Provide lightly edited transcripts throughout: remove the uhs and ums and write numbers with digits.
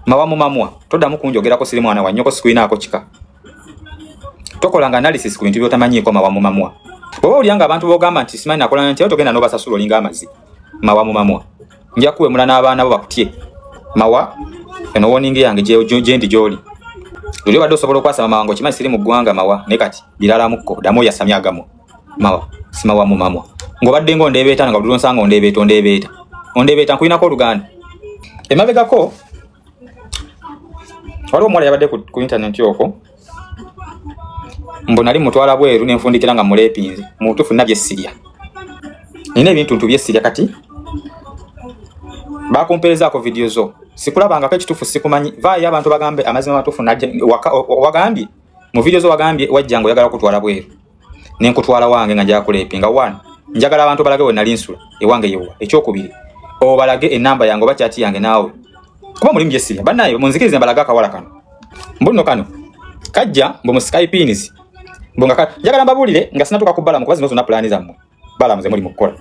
Mawa mu mamwa, toddamu kunjogerako, siri mwana wa nnyoko, sikulinaako kika. Tokolanga analysis ku bintu by'otamanyiiko. Mawa mu mamwa, bw'oba owulira nga abantu b'ogamba nti simanyi nakola nti togenda n'obasasula, olinga amazzi. Mawa mu mamwa, nja kuwemula n'abaana bo bakutye. Mawa, eno warning yange gyendi gy'oli. Luli obadde osobola okwasama, Mawa, ng'okimanyi siri mu ggwanga, Mawa, naye kati biralamukko. Ddamu oyasamye agamwa, Mawa. Simawa mu mamwa ng'obadde ng'ondeebeeta, nga buli lwonsanga ondeebeeta, ondeebeeta, ondeebeeta, nkulinako oluganda. Emabegako waliwo omuwala yabadde ku internet okwo mbu nali mutwala bweru nenfundikira nga muleepinze. Mu butuufu nna byessirya, nina ebintu ntu byessirya. Kati bakumpeerezaako vidiyo zo, sikulabangako, ekituufu sikumanyi. Vaayo abantu bagambe amazima matuufu. Wagambye mu vidiyo zo, wagambye wajja nga oyagala kutwala bweru, nenkutwala wange nga njagala kuleepinga. One, njagala abantu balage we nali nsula ewange yewa. Ekyokubiri, obalage enamba yange oba chat yange naawe, kuba mulimu gyessirya. Bannaye munzikirize mbalage akawala kano. Mbuno kano kajja mbu mu skypins mbu nga njagala mbabuulire nga sinatuuka ku Balamu, kuba zino zonna pulaani zammwe Balamu ze muli mu kukola.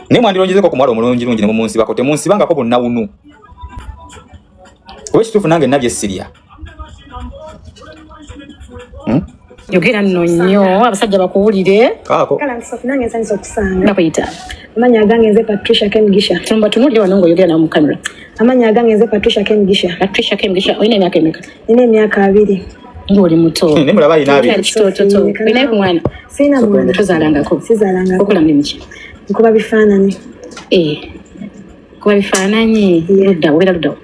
Naye mwandironjezeko ku muwala omulungirungi ne mumunsibako, temunsibangako bunnawunu, kuba ekituufu nange nabye sirya. Yogera nno nnyo abasajja bakuwulire. Kaako. Kala nsofu nange nsanyusa okusanga. Bakuyita? Amannya agange nze Patricia Kemugisha. Tumba tunuulire wano ng'oyogera nawo mu kamera. Amannya agange nze Patricia Kemugisha. Patricia Kemugisha, olina emyaka emeka? Nina emyaka 20. Ng'oli muto. Naye mulaba alina 20. Okyali kitototo. Olinayo ku mwana? Sirina mwana. Tozaalangako? Sizaalangako. Okola mulimu ki? Nkuba bifaananyi. Eh, kuba bifaananyi. Yeah. Ludda obeera luddawo?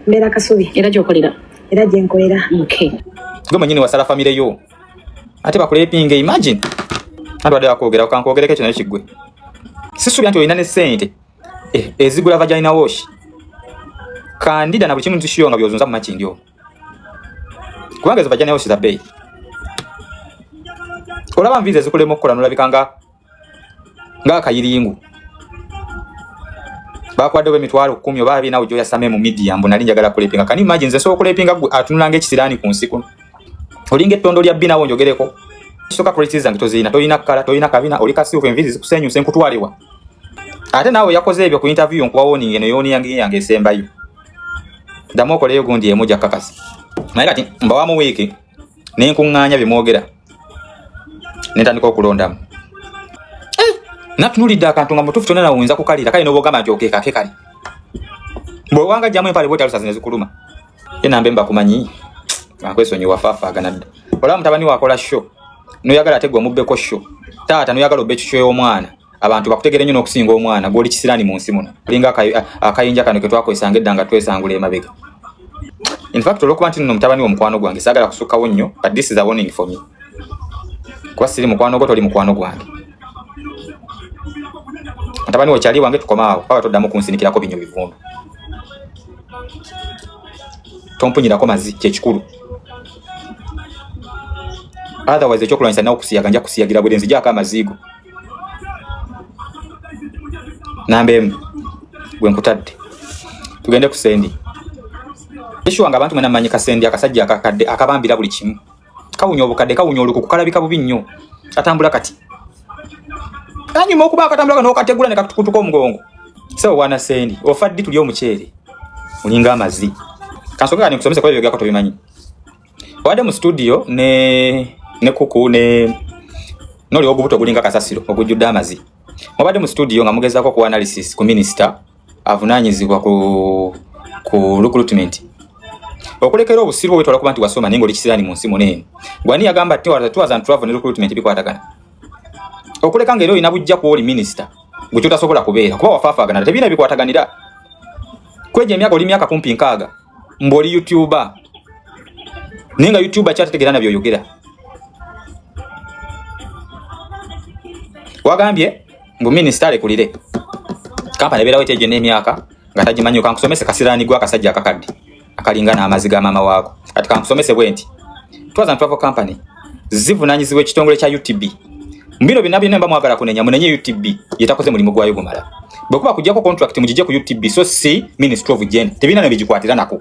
Mbeera Kasubi. Era gy'okolera? Era gye nkolera. Okay. Gwe mwennyini wasala famire yo ate bakuleepinga. Imagine, anti badde bakwogera, kankwogereko ekyo naye kiggwe. Sisuubira nti olina ne ssente ezigula vagina wash, candida na buli kimu nzishiyo nga byozunza mu Makindi omwo, kubanga ezo vagina wash za bbeeyi. Olaba nviiri ezikulema okukola, nolabika nga ng'akayiringu. Bakwadde oba 100,000 oba 20 awo gyoyasame mu media mbu nali njagala kulepinga. Can you imagine? Nze nsobola okulepinga gwe atunula ng'ekisiraani ku nsi kuno, olinga ettondo lya bbi. Nawo njogereko kisooka, qualities zange tozirina, tolina kkala, tolina kabina, oli kasiufu, enviiri zikusenyusa, enkutwalewa. Ate naawe yakoze ebyo ku interview, nkuwa warning eno yooni yange yange esembayo. Ddamu okoleyo gundi emu jakakasa. Naye kati mbawamu wiiki nenkuŋŋaanya bye mwogera nentandika okulondamu. Natunulidde akantu nga mutuufu kyonna nawuyinza kukalira. Kale n'obogamba nti okeekake kale bwewanga jjamu empale bwetalusa zino zikuluma. Ye nambe mbakumanyi, akwesonyiwa faafaagana dda. Olaba mutabani wakola show noyagala ate gwe omubbeko show, taata noyagala obbe ekisho y'omwana, abantu bakutegere nnyo n'okusinga omwana. Gw'oli kisiraani mu nsi muno, olinga akayinja kano ke twakozesanga edda nga twesangula emabega. In fact, olwokuba nti nno mutabani wo mukwano gwange, saagala kusukkawo nnyo, but this is a warning for me, kuba siri mukwano gwo, toli mukwano gwange. Mutabani wo kyali wange, tukomaawo paba. Toddamu kunsinikirako binyo bivundu, tompunyirako mazi, kyekikulu. Otherwise ekyokulwanyisa nawe okusiyaga, nja kusiyagira bwere nzijaako amaziigo. Namba emu gwe nkutadde. Tugende ku Sendi. Issue nga abantu mwena mmanyi Kasendi, akasajja akakadde akabambira buli kimu, kawunya obukadde, kawunya olukuku, kalabika bubi nnyo, katambula kati kanyuma okuba akatambula kano okategula ne katukutuka omugongo. Sebo wana Sendi, ofa ddi tuli omuceere? Olinga amazi. Kansooke kati nkusomese kuba ebyogerako tobimanyi. Obadde mu studio ne kuku ne noli ogubuto ogulinga kasasiro ogujjudde amazi. Mubadde mu studio nga mugezaako ku analysis ku minisita avunaanyizibwa ku recruitment, okulekera obusiru obwetwala kuba nti wasoma naye ng'oli kisiraani mu nsi muno eno. Gwani yagamba tours and travel ne recruitment bikwatagana? Okuleka ng'era olina bujja ku oli minisita gwe kyotasobola kubeera kuba wafaafaagana, tebirina bikwataganira kwejo. Emyaka oli myaka kumpi 60, mbw'oli YouTuber, naye nga YouTuber kyatetegeera na byoyogera. Wagambye mbu minisita alekulire kampani ebeerawo ekyegyo n'emyaka nga tagimanyi. Kankusomese kasiraani gwe akasajja akakadde akalinga n'amazi ga maama waako. Kati kankusomese bwe nti tours and travel company zivunaanyizibwa ekitongole kya UTB. Mu bino byonna byonna mba mwagala kunenya, munenye UTB yetakoze mulimu gwayo gumala. Bwe kuba kujjako contract, mugijje ku UTB, so si Ministry of Gender, tebirina ne bigikwatira nako.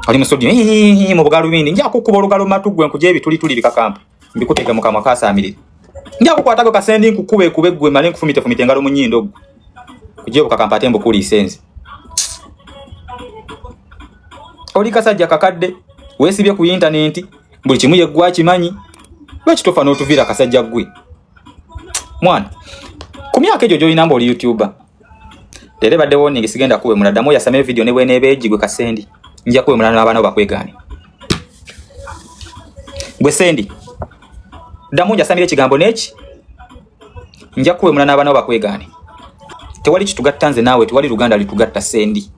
Oli mu studio mu bugalubindi, nja kukuba olugalo mu matu gwe, nkugye ebitulituli bikakampa mbikuteeke mu kamwa kasaamirire. Nja kukwatako Kasendi nkukube ekube ggwe, male nkufumitefumite engalo mu nnyindo ggwe, kugye obukakampa ate mbukuliisa enze. Oli kasajja kakadde, weesibye ku yintanenti, buli kimu yeggwa akimanyi. Lwaki tofa n'otuviira kasajja ggwe? Mwana, ku myaka egyo gy'olina mbu oli YouTuber. Leero ebadde warning, sigenda kuwemula. Ddamu oyasame video ne bw'eneeba egi gwe Kasendi. Nja kuwemula n'abaana bo bakwegaane. Gwe Sendi, ddamu njasamira ekigambo n'eki. Nja kuwemula n'abaana bo bakwegaane. Tewali kitugatta nze naawe, tewali luganda litugatta Sendi.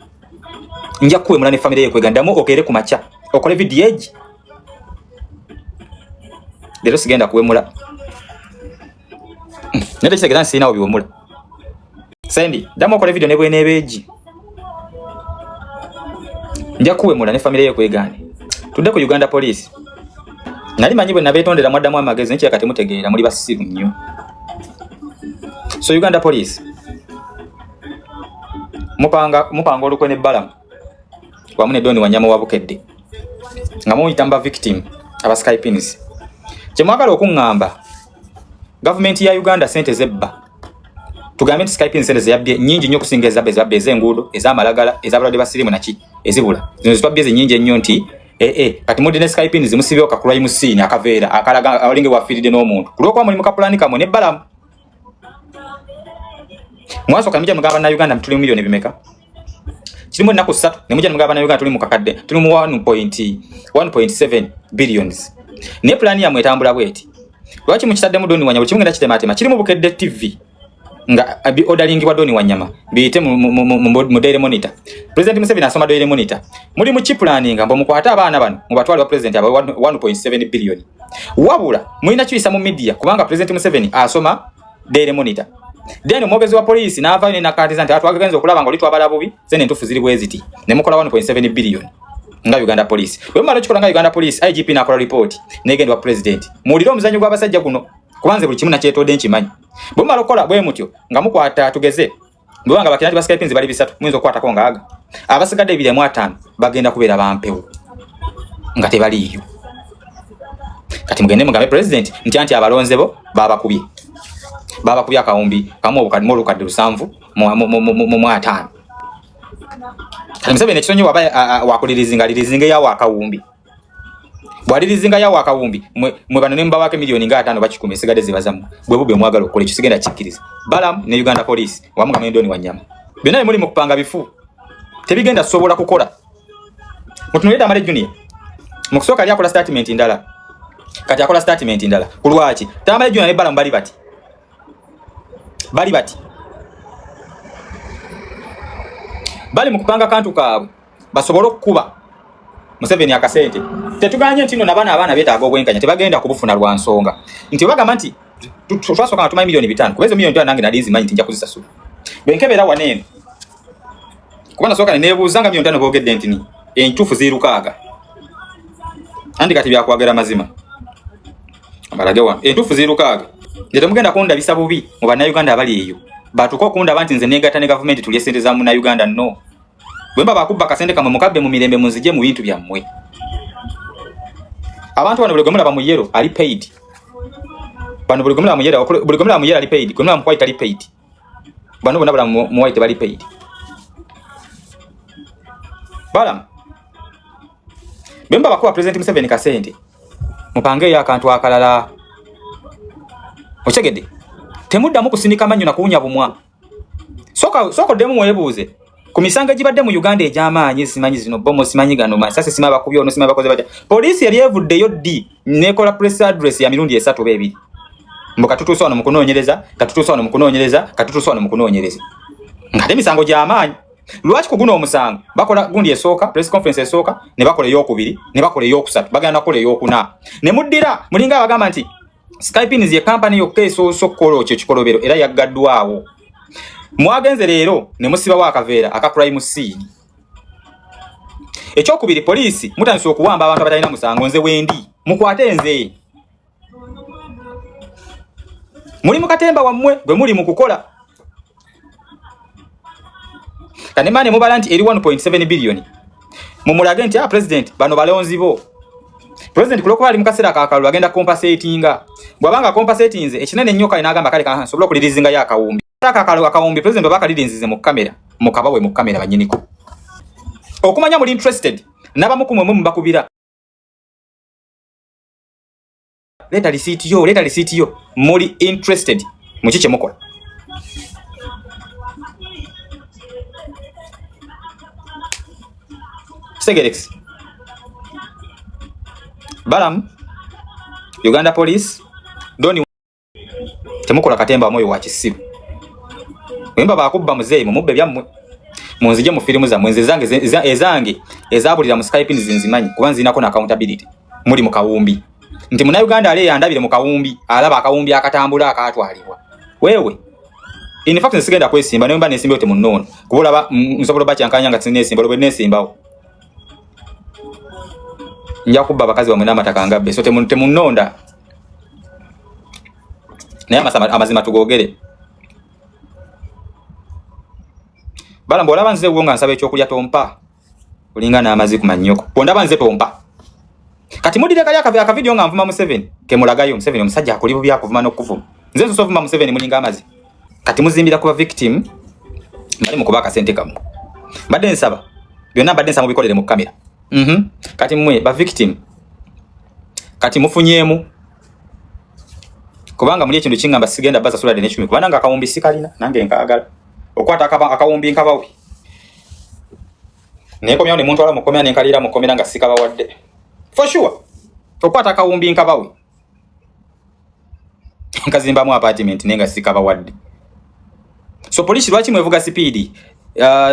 Nja kuwemula ne famire ye kwegaane. Ddamu okeere ku makya okole video egi. Leero sigenda kuwemula. Naye tekitegeeza nti sirinawo biwemula. Sendi, ddamu okole video ne bw'eneeba egi. Nja kuwemula ne famire ye kwegaane. Tudde ku Uganda Police. Nali manyi bwe nabeetondera mwaddamu amagezi, naye kirabika temutegeera, muli basiru nnyo. So Uganda Police mupanga olukwe ne Balamu wamu ne Don Wanyama wa Bukedde nga muyita mu ba victim aba Skypins. Kye mwagala okuŋŋamba, gavumenti ya Uganda sente zebba, tugambe nti Skypins sente zeyabbye nnyingi nnyo okusinga ezabba ezabba ez'enguudo, ez'amalagala, ez'abalwadde ba siriimu naki ezibula. Zino zitwabbye zinnyingi ennyo nti kati mudde ne Skypins musibewo ka crime scene akaveera akalaga awalinga wafiiridde n'omuntu ku lw'okuba muli mu kapulaani kammwe ne Balamu. Mwasooka ne mujja mugamba bannayuganda tuli mu miliyoni bimeka? Kirimu ennaku 3 ne mujja ne mugamba bannayuganda tuli mu kakadde, tuli mu 1.7 billions. Naye pulaani yammwe etambula bw'eti. Lwaki mukitaddemu Don Wanyama? Buli kimu ngenda kitemaatema. Kirimu Bukedde TV nga orderingibwa Don Wanyama biyite mu Daily Monitor. President Museveni asoma Daily Monitor. Muli mu kipulaninga mbu mukwate abaana bano mubatwale wa president abawe 1.7 billion. Wabula mulina kiyisa mu media kubanga President Museveni asoma Daily Monitor. Then omwogezi wa poliisi n'avaayo ne nakkaatiriza nti twagenze okulaba nga oli twabala bubi, sente entuufu ziri bwe ziti. Ne mukola 1.7 billion nga Uganda Police. Bwe mumala okikola nga Uganda Police, IGP n'akola report n'egenda wa president. Muwulire omuzannyo gw'abasajja guno, kuba nze buli kimu nakyetodde nkimanyi. Bwe mumala okukola bwe mutyo nga mukwata tugeze, bwe nga bakira nti ba Skypins bali 3, muyinza okukwatako ngaaga. Abasigadde 250 bagenda kubeera bampewo nga tebaliiyo. Kati mugende mugambe president nti anti abalonze bo babakubye. Babakubye akawumbi kamu obukadde mu olukadde lusanvu mu ataano. Kati Museveni ekisonyiwa aba wakulirizinga alirizinga yawo akawumbi. Bw'alirizinga yawo akawumbi, mwe bano ne mubawaako emiliyoni nga ataano bakikumi esigadde zibazamu. Bwe bubbe mwagala okukola ekyo sigenda kikkiriza. Balamu ne Uganda Police wamu nga Mendoni Wanyama. Byonna bye muli mu kupanga bifu. Tebigenda sobola kukola. Mutunuulire Tamale Junior. Mu kusooka yali akola statement ndala. Kati akola statement ndala. Ku lwaki? Tamale Junior ne Balamu bali bati. Bali bati. Bali mu kupanga kantu kaabwe basobole okukuba Museveni akasente. Tetuganye nti nno nabana abaana beetaaga obwenkanya, tebagenda kubufuna lwa nsonga. Nti bagamba nti twasooka nga tumanyi miliyoni 5, kuba ezo miliyoni 5 nange nali nzimanyi nti nja kuzisasula. Bwe nkebera wano eno, kuba nasooka ne neebuuza nga miliyoni 5 boogedde nti ni entuufu ziri 6. Andi kati byakwagera mazima. Abalage wano, entuufu ziri 6. Nze temugenda kundabisa bubi mu bannayuganda abali eyo. Batuuke okundaba nti nze neegatta ne gavumenti tulye ssente za munnayuganda, no. Bwe mba bakubba akasente kammwe mukabbe mu mirembe munzigye mu bintu byammwe. Abantu bano buli gwe mulaba mu yellow ali paid. Bano buli gwe mulaba mu yellow, buli gwe mulaba mu yellow ali paid, gwe mulaba mu white ali paid. Bano bonna bala mu white bali paid. Balamu. Bwe mba bakuba President Museveni kasente, mupangeeyo akantu akalala. Okitegedde? Temuddamu kusinika mannyo na kuwunya bumwa. Sooka oddemu mwebuuze ku misango egibadde mu Uganda egy'amaanyi, simanyi zino bomo, simanyi gano masasi, simanyi bakubye ono, simanyi bakoze batya. Poliisi yali evuddeyo ddi n'ekola press address ya mirundi 3 oba 2. Mbu katutuuse wano mu kunoonyereza, katutuuse wano mu kunoonyereza, katutuuse wano mu kunoonyereza. Ng'ate emisango gy'amaanyi. Lwaki ku guno omusango bakola gundi esooka, press conference esooka, ne bakola ey'okubiri, ne bakola ey'okusatu, bagenda nakukola ey'okuna. Ne muddira mulinga abagamba nti Skypins ye kampani yokka esoose okukola ekyo ekikolobero era yaggaddwawo. Mwagenze leero ne musibawo akaveera aka crime scene. Ekyokubiri, poliisi mutandise okuwamba abantu abatalina musango. Nze wendi, mukwate nze. Muli mu katemba wammwe gwe muli mu kukola. Kanemane mubala nti eri 1.7 billion. Mumulage nti president bano balonzi bo. President kulwokuba ali mu kaseera ka kalulu agenda compensatinga. Bw'abanga compensatinze ekinene ennyo kale n'agamba kale nsobola okulirizinga yo akawumbi. Akakalo akawumbi president bw'aba akalirinzize mu kamera, mukabawe mu kamera bannyiniko. Okumanya muli interested, N'abamu ku mmwe mubakubira, leeta lisiiti yo, leeta lisiiti yo. Muli interested mu ki kye mukola? Kitegerekese. Balamu, Uganda Police, Doni, temukola katemba mwoyo wa kisiru. Wemba bakubba muzeeyi, mumubbe byammwe, munzije mu firimu zammwe. Nze ezange ezabulira mu Skype nze nzimanyi, kuba nzinako na accountability. Muli mu kawumbi nti Munnayuganda ale yandabire mu kawumbi, alaba akawumbi akatambula akatwalibwa wewe. In fact, nze sigenda kwesimba, naye mba nesimbayo temunnoona, kuba olaba nsobola obakyankanya nga sineesimba. Olwo bwe neesimbawo nja kubba abakazi bamwe n'amataka ngabbe, so temunnonda. Naye amazima tugogere. Bala, bw'olaba nze wo nga nsaba ekyokulya tompa, olinga n'amazi ku mannyoko. Bw'ondaba nze tompa. Kati muddire kali akavidiyo nga nvuma Museveni, kemulagayo Museveni omusajja akuli bubi, akuvuma n'okuvuma. Nze nsoose ovuma Museveni, mulinga amazi. Kati muzimbira kuba victim, mbali mukuba akasente kammwe. Mbadde nsaba byonna, mbadde nsaba mubikolere mu kamera. Kati mmwe ba victim, kati mufunyeemu, kubanga muli ekintu kingamba sigenda basasula dde n'ekikumi, kuba nange akawumbi sikalina, nange nkaagala okwata akawumbi nkabawe, nekomyawo ne muntwala mukomera nenkalira mukomera nga sikabawadde. For sure, okwata akawumbi nkabawe, nkazimbamu apartment, naye nga sikabawadde. So polisi, lwaki mwevuga sipiidi?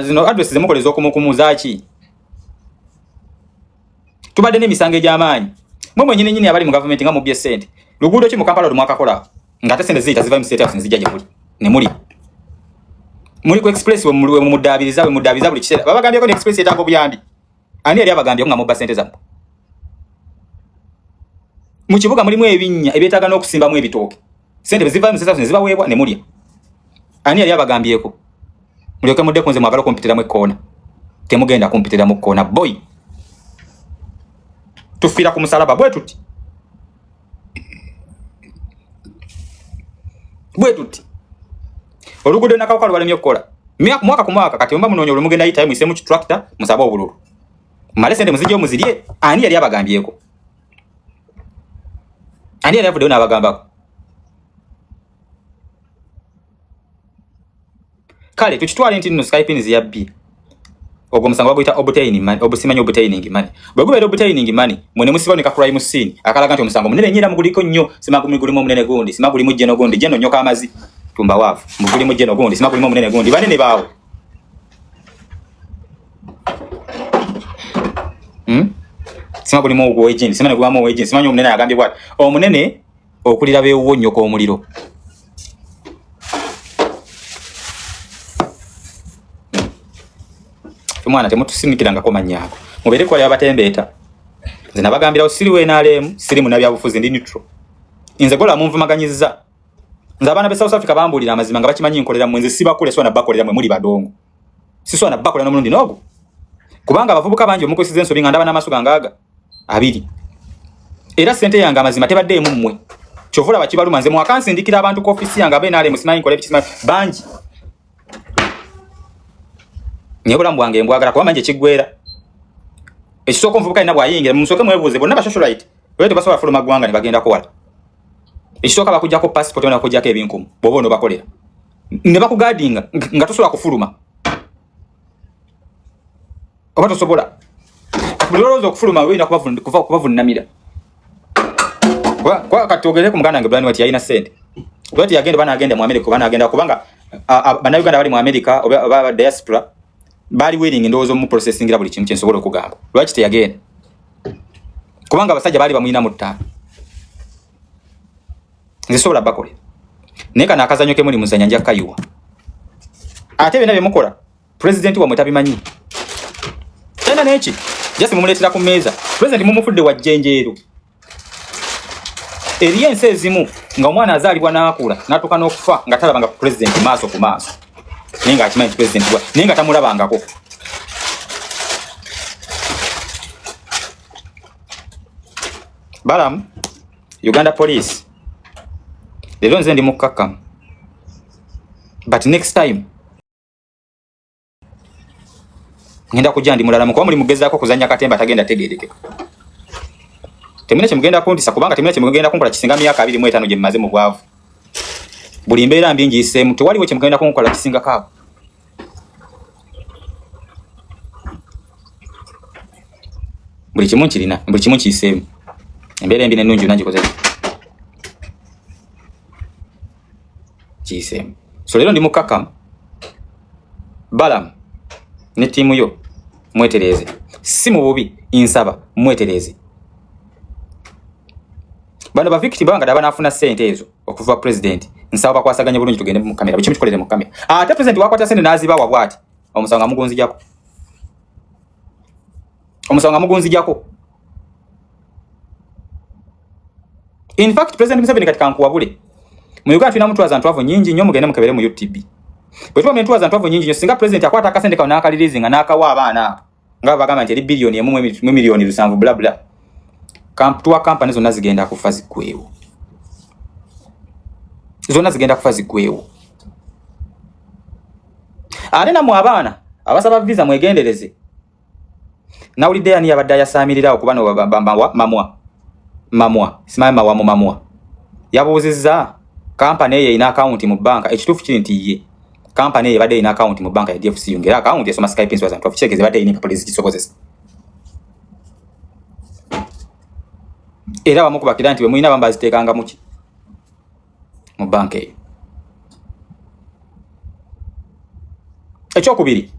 Zino address zemukola ez'okumukumu zaaki? Tubadde n'emisango egy'amaanyi. Mwe mwenyini nyini abali mu gavumenti nga mubbye ssente. Luguudo ki mu Kampala olumwakakola ng'ate ssente ziyita ziva mu State House nezijja gye muli ne muli muli ku express, we mumudaabiriza, we mudaabiriza buli kiseera? Babagambyeko ne express etaaga obuyambi? Ani yali abagambyeko nga mubba ssente zammwe? Mu kibuga mulimu ebinnya ebyetaaga n'okusimbamu ebitooke, ssente bwe ziva mu State House ne zibaweebwa ne mulya. Ani yali abagambyeko? Mulyoke mudde ku nze, mwagala okumpitiramu ekkoona. Temugenda kumpitiramu kkoona, boy. Tufiira ku musalaba bwe tuti, bwe tuti. Oluguudo Nakawuka lubalemye okukola mwaka ku mwaka. Kati mba munoonya olwo, mugenda yitayo muyisemu kitractor, musabe obululu, mumale sente muzijjeyo muzirye. Ani yali abagambyeko? Ani yali avuddeyo n'abagambako? Kale tukitwale nti nno Skypins yabbye. Ogwo omusango baguyita obtaining money, obusimanyi obtaining money. Bwe gubeera obtaining money, mwe ne musiba ne ka crime scene akalaga nti omusango munene nnyo era muguliko nnyo. Sima gulimu omunene gundi, sima gulimu jeno gundi, jeno nyoka amazi tumbawaavu, mugulimu jeno gundi, sima gulimu omunene gundi, banene baawo. Sima gulimu ogwo agent, sima ne gubamu agent, simanyi omunene agambye bw'ati. Omunene okulira beewuwo nyoka omuliro. Mwana, temutusinikirangako mannya ago, mubeere kwali abatembeeta. Nze nabagambirawo, siri wenaalemu, siri munabyabufuzi, ndi neutral. Nze gola munvumaganyizza. Nze abaana be South Africa bambuulira amazima nga bakimanyi nkolera mmwe. Nze sibakole, sobola nabakolera mmwe, muli badongo, sisobola nabakolera n'omulundi n'ogwo, kubanga abavubuka bangi omukozesa ensobi nga ndaba n'amaaso gange aga abiri. Era sente yange amazima tebaddeemu mmwe, kyova olaba kibaluma. Nze mwakansindikira abantu ku ofisi yange abenaalemu, simanyi nkola ebiki, simanyi bangi, naye obulamu bwange mbwagala, kuba manyi ekiggwera. Ekisooka, omuvubuka alina bw'ayingira, musooke mwebuuze bonna ba socialite oyo tebasobola fuluma ggwanga ne bagendako wala. Ekisooka, bakuggyako passport, ne bakuggyako ebinkumu bw'oba onoobakolera, ne bakugaadinga nga tosobola kufuluma oba tosobola. Kati buli lwolowooza okufuluma, olina kubavunnamira. Kati twogere ku muganda wange Brian White, yalina ssente, lwaki yagenda oba n'agenda mu America oba n'agenda? Kubanga Bannayuganda bali mu America oba diaspora baali willing, ndowooza, omuprocessingira buli kimu. Kyensobola okugamba, lwaki teyagenda? Kubanga abasajja baali bamuyina mu ttaano. Nze sobola bakolera, naye kano akazanyo ke muli muzanya nja kayiwa. Ate byonna bye mukola, pulezidenti wammwe tabimanyi tena neki, just mumuleetera ku mmeeza. Pulezidenti mumufudde wa jjenjeero. Eriyo ensi ezimu nga omwana azaalibwa n'akula n'atuuka n'okufa nga talabanga ku pulezidenti maaso ku maaso, naye ng'akimanyi nti pulezidenti wa, naye nga tamulabangako. Balamu, Uganda Police, leero nze ndi mukkakkamu, but next time Ngenda kujja ndi mulala mukuba muli mugezaako kuzannya katemba tagenda tegeerekeka. Temulina kye mugenda kuntisa kubanga temulina kye mugenda kunkola kisinga myaka 25 gye mmaze mu bwavu. Buli mbeera mbi ngiyiseemu, tewaliwo kye mugenda kunkola kisingako awo. Buli kimu nkirina, buli kimu nkiyiseemu. Embeera embi n'ennungi yonna ngikoze. Kiyiseemu. So leero ndi mukkakkamu. Balamu ne ttiimu yo mwetereeze. Si mu bubi, nsaba mwetereeze. Bano ba victim banga daba nafuna sente ezo okuva president. Nsaba bakwasaganye bulungi tugende mu kamera. Bikimu kikolere mu kamera. Ate president wakwata sente n'azibawa bw'ati. Omusango amugunzijako. Omusango amugunzijako. In fact President Museveni kati kankuwabule. Mu Uganda tulina mutwaza ntwavu nyingi nnyo, mugende mukebere mu UTB. Bwe tuba mu ntwaza ntwavu nyingi nnyo, singa president akwata akasente kano n'akalirizi nga n'akawa abaana abo nga bagamba nti eri biliyoni emu mu miliyoni 7 bla bla. Tuwa kampani zonna zigenda kufa ziggweewo. Zonna zigenda kufa ziggweewo. Ate nammwe abaana abasaba visa mwegendereze. Nawulidde ani yabadde ayasaamirira okuba no mamwa mamwa simanyi mawa mu mamwa yabuuzizza kampani eyo erina akawunti mu bbanka. Ekituufu kiri nti ye kampani eyo ebadde erina akawunti mu bbanka ya DFCU, ng'era akawunti esoma Skype enswa za ntwafu, kitegeeza ebadde erina empapula ezigisobozesa. Era abamu kubakira nti bwe mulina abamu baziteekanga muki mu bbanka eyo. Ekyokubiri,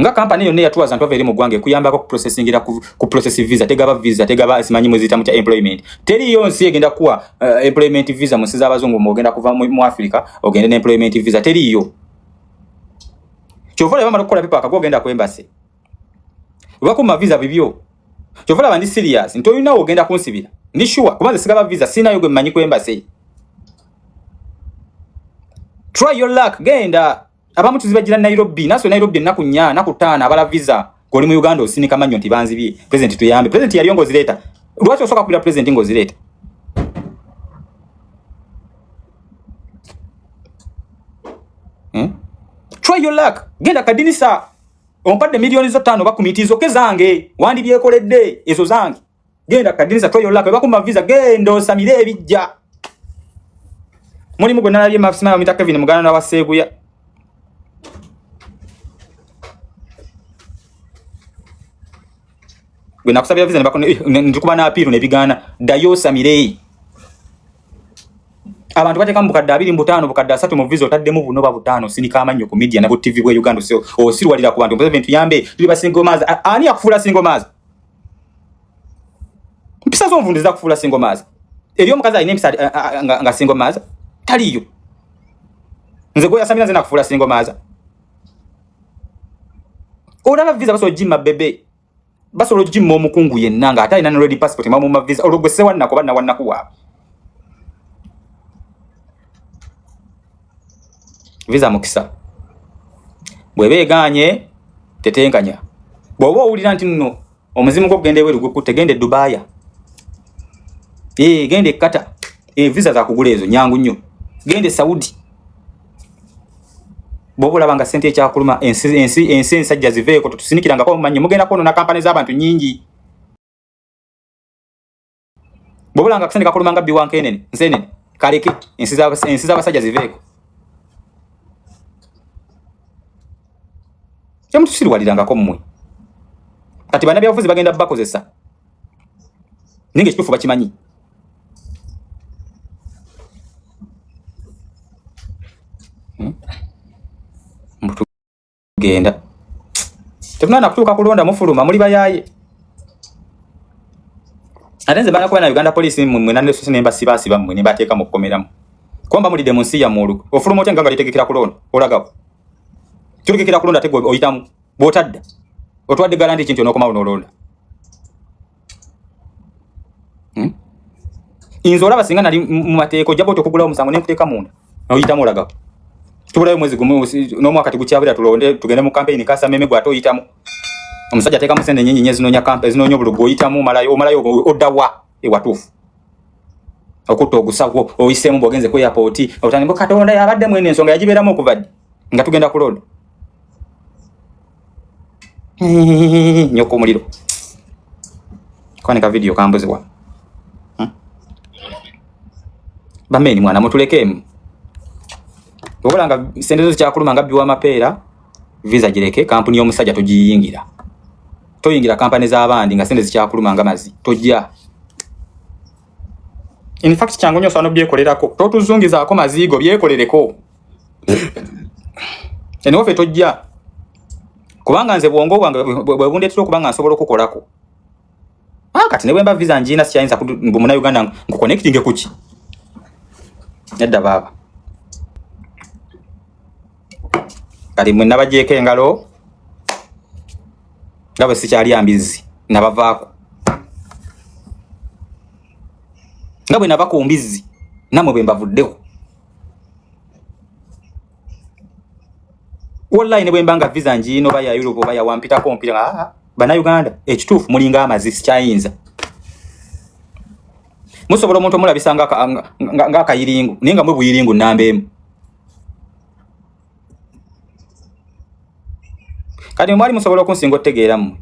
nga kampani yonna eyatuwaza ntwava eri mu ggwanga ekuyambako kuprocessingira ku process visa, tegaba visa, tegaba simanyi muziyita mutya employment. Teriyo nsi egenda kuwa employment visa mu nsi z'abazungu, mwogenda kuva mu Africa ogende ne employment visa, teriyo. Kyova olaba bamala okukola paper akagwa ogenda ku embassy. Bakuma visa bibyo. Kyova olaba ndi serious nti olina ogenda kunsibira. Ndi sure kuba nze sigaba visa, sinayo gwe mmanyi ku embassy. Try your luck, genda. Abamu tuzibagira Nairobi, naso Nairobi ennaku 4, nnaku 5 abala visa. Goli mu Uganda osinika mannyo nti banzibye. President tuyambe. President yaliyo ng'ozireeta. Lwaki osooka kubira president ng'ozireeta? Try your luck. Genda kadinisa. Ompadde miliyoni zo 5 oba 10 zoke zange. Wandibyekoledde ezo zange. Genda kadinisa, try your luck. Bakuma visa, genda osamire ebijja. Mulimu gwe nalabye Mafsima bamuyita Kevin muganda wa Sseguya. Gwe nakusabira visa ne ntukuba n'apiiru ne bigaana. Ddayo osamire. Abantu bateekamu bukadde 25, bukadde 30 mu visa, otaddemu buno ba 5, osinika amannyo ku media na bu TV bwe Uganda, osirwalira ku bantu. Museveni tuyambe, tuli ba single mothers. Ani akufuula single mothers? Mpisa z'onvundu zakufuula single mothers. Eri omukazi alina empisa nga single mothers taliyo. Nze gwe yasamira nze nakufuula single mothers. Olaba visa basobola ogimma bebe, basobola ogimma omukungu yenna ng'ate alina ne ready passport bamumma visa. Olwo gwe sewannako oba nawannaku waabwe. Visa mukisa, bw'eba egaanye tetenkanya. Bw'oba owulira nti nno omuzimu gw'okugenda ebweru gukutte, genda e Dubaaya, genda e Qatar, visa zakugula ezo nyangu nnyo. Genda e Saudi. Bw'oba olaba nga ssente ekyakuluma, ensi ensajja ziveeko, totusinikirangako mumannyo, mugenda kwonoona kampani z'abantu nnyingi. Bw'oba olaba nga akasente kakuluma nga bbi wa nkenene, nsenene, kaleke, ensi z'abasajja ziveeko. Temutusiriwalirangako mmwe. Kati bannabyabufuzi bagenda bakozesa, naye ng'ekituufu bakimanyi. Mbu tugenda tetunaana kutuuka kulonda, mufuluma muli bayaaye. Ate nze bana kuba na Uganda police mmwe nanesose ne mbasibaasiba mmwe ne mbateeka mu kkomeramu, kuba mba mulidde mu nsi yammwe olukwe. Ofuluma otya nga litegekera kulonda? Olagawo tutegekera kulonda, ate gwe oyitamu bw'otadda otwadde guarantee ki nti onookomawo n'olonda? Nze olaba singa nali mu mateeka, ojja bwoti okugulawo omusango ne nkuteeka munda oyitamu olagawo. Tubulayo mwezi gumu n'omwaka tegukyabira, tulonde tugende mu campaign kasameme, gwe ate oyitamu. Omusajja ateekamu sente nyingi nnyo ezinoonya campaign, ezinoonya obululu, oyitamu omalayo, omalayo oddawa ewatuufu okutta ogusawo oyiseemu bw'ogenze ku airport otandika Katonda yabadde mwene ensonga yagibeeramu okuva ddi nga tugenda kulonda. Nyoka omuliro. Kwani ka video kambuzi wa. Bameni mwana mutulekemu. Obola nga sente zo zikyakuluma nga biwa mapeera visa gireke kampuni y'omusajja togiyingira. Toyingira kampani z'abandi nga sente zikyakuluma nga mazi tojja. In fact kyangu nnyo osobola n'obyekolerako. Totuzungizaako maziigo byekolereko. Eno waffe tojja. Kubanga nze bwongo bwange bwe bundeetera okuba nga nsobola okukolako. Kati ne bwe mba visa ngiina sikyayinza mbu Munnayuganda nkuconnectinge ku ki? Nedda baaba. Kati mwe nabagyeko engalo nga bwe sikyalya mbizzi nabavaako. Nga bwe nava ku mbizzi nammwe bwe mbavuddeho. Wallahi ne bwe mba nga visa ngiina oba ya Europe oba ya wampitako mpita nga, Bannayuganda ekituufu mulinga amazi sikyayinza. Musobola omuntu omulabisa ng'akayiringu naye nga mwe buyiringu nnamba emu. Kati mwali musobola okunsinga okutegeera mmwe.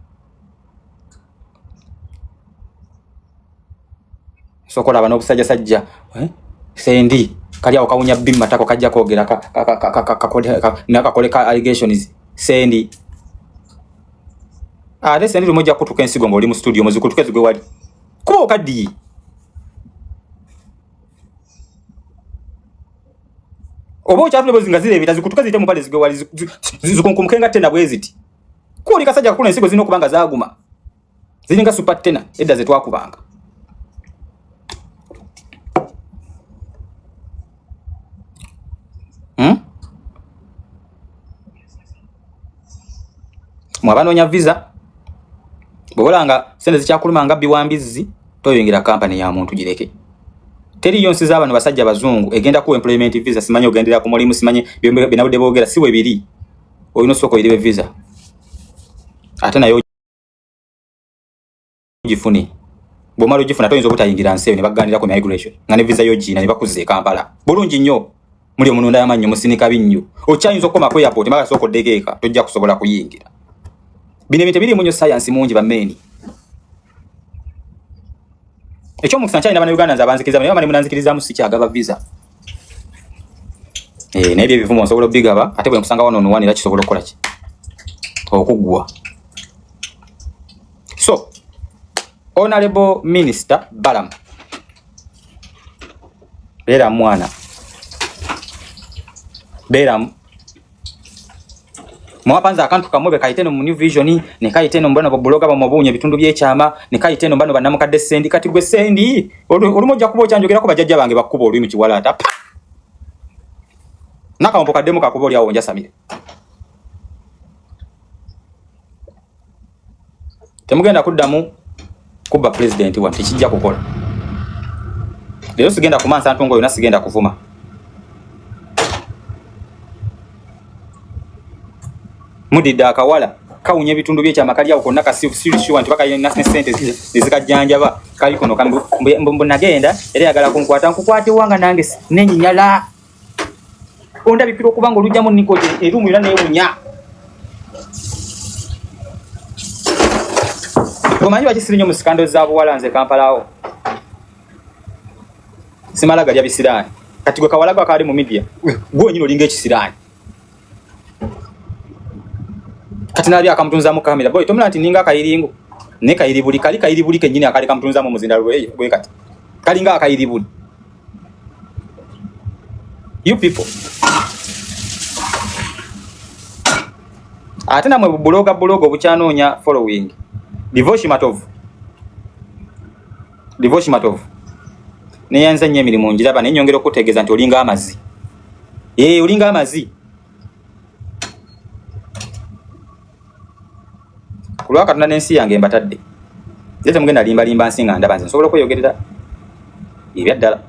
Sokola olaba n'obusajjasajja, Sendi kali awo kawunya bbi mu matako kajja kwogera nakakole ka allegations. Sendi ate Sendi lumu ojja kutuka ensigo ng'oli mu studio muzikutuke zigwe wali kuba okaddiye. Oba okyatule bwe nga zireebeta zikutuke ziyite mu mpale zigwe wali zikunkumuke nga tena bwe ziti. Kuba oli kasajja kakulu ensigo zirina okuba nga zaaguma. Ziringa super tena edda ze twakubanga. Mwe abanoonya visa bw'obola nga sente zikyakuluma nga bbi wa mbizzi toyingira kampani ya muntu gireke. Teriyo nsi z'abano basajja bazungu egenda kuwa employment visa simanyi ogendera ku mulimu simanyi bye nabudde boogera si we biri. Olina osooka oyiribe visa ate naye ogifune. Bw'omala ogifuna toyinza obutayingira nsi eyo ne bakuganira ku migration nga ne visa yo giina ne bakuzza e Kampala. Bulungi nnyo muli omununda y'amannyo musinika binnyo. Okyayinza okukoma ku airport mala sooka oddeko eka tojja kusobola kuyingira. Bino ebintu ebirimu nnyo science mungi bammeeni. Ekyomukisa nkyalina Bannayuganda nze abanzikiriza naye bamala munanzikirizaamu sikyagaba visa. Naye ebyo ebivumo nsobola obigaba ate bwe nkusanga wano onuwanira kisobola okukola ki? Okuggwa. So, Honorable Minister Balaam. Beera mwana. Beera mwapanza akantu kamwe be kayite no mu New Vision ne kayite no mbona buloga bamubuunye ebitundu by'ekyama ne kayite no mbano bannamukadde Sendi kati gwe Sendi olumu ojja kuba okyanjogerako bajjajja bange bakkuba olulimi kiwalaata. Nakawompo kaddemu kakuba oli awo njasamire. Temugenda kuddamu kubba pulezidenti wano tekijja kukola. Leero sigenda kumansa ntungo yonna sigenda kuvuma. Mudidde akawala kawunya ebitundu by'ekyama kali awo konna kasirisiwa nti bakalina ne ssente ezikajjanjaba kali kuno mbu nagenda era yagala kunkwata nkukwate wanga nange nenyinyala. Ondabikira okuba nga olujjamu nikoti erumu yonna neewunya. Omanyi lwaki siri nnyo mu sikando za buwala nze Kampala awo? Simala galya bisiraani. Kati gwe kawala gwe akaali mu media, gwe wenyini olinga ekisiraani. Kati nalabye akamutunzaamu kamera. Boy, tomulaba nti ninga akayiringo. Ne kayiribuli, kali kayiribuli kennyini akali kamutunzaamu omuzinda gwe kati. Kalinga akayiribuli. You people. Ate namwe buloga buloga obukyanoonya following. Divoshi Matovu. Divoshi Matovu. Neyanza nnyo emirimu ngiraba naye nyongera okutegeeza nti olinga amazzi. Olinga amazzi. Ku lwa Katonda n'ensi yange mbatadde. Nze temugenda limba limba nsi nga ndaba nze nsobola okweyogerera ebya ddala.